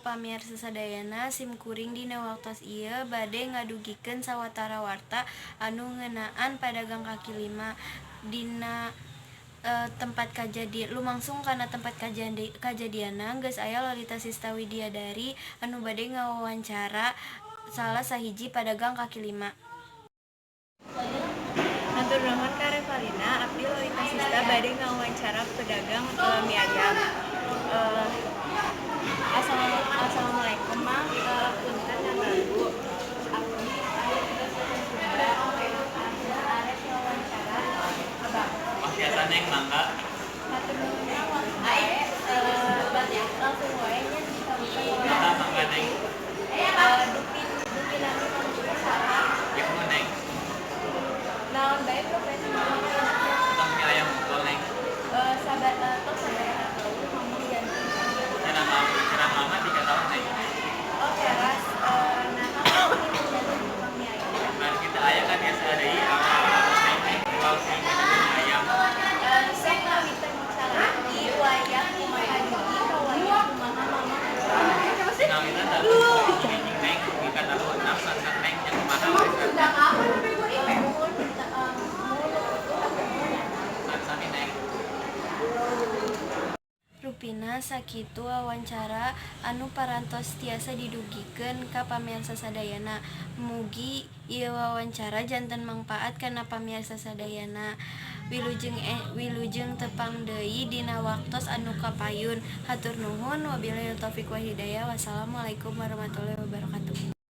Pamiarsa sadayana, sim kuring dina waktos ieu bade ngadugikeun sawatara warta anu ngeunaan pedagang kaki lima dina tempat kajadi lumangsung kana tempat kajadianna. Geus aya Lolita Sista Widyadari anu bade ngawawancara salah sahiji pedagang kaki lima. Hatur nuhun ka Revalina, abdi Lolita Sista bade ngawawancara pedagang mie ayam. Assalamualaikum, Mang, punten ngaganggu. Abdi aya tugas Sunda, arek ngawancara Abang. Wah, biasa, Neng, mangga. Hatur nuhun, Mang, langsung wae langsung wae nya ditaruhkeun. Mangga, mangga, Neng. Dupi nami Mang saha? Ya, Neng. Naon bae profesi Mamang ayeuna teh? Tukang mie ayam wungkul, Neng. Tos sabaraha tahun Mamang janten? Kirang lama 3 tahun, Neng. Oh, teras. Nah, kamu ini janten tukang mie ayam? Nah, kita aya kan biasa deui Neng, jual si mie ayam. Sok ngawitan salaki wayah kumaha dugi ka wayah kumaha Mamang usaha? Ngawitan tahun 2000, Neng, dugi ka tahun 6 sansan, Neng, yang kumaha we. Muhun, muhun itu, hatur nuhun ya. Sami-sami, Neng. Rupina sakitu wawancara anu parantos tiasa didugikeun ka pamiarsa sadayana. Mugi ieu wawancara janten mangpaat kana pamiarsa sadayana. Wilujeng tepang deui dina waktos anu kapayun. Hatur nuhun, wabillahi taufik wal hidayah, wassalamualaikum warahmatullahi wabarakatuh.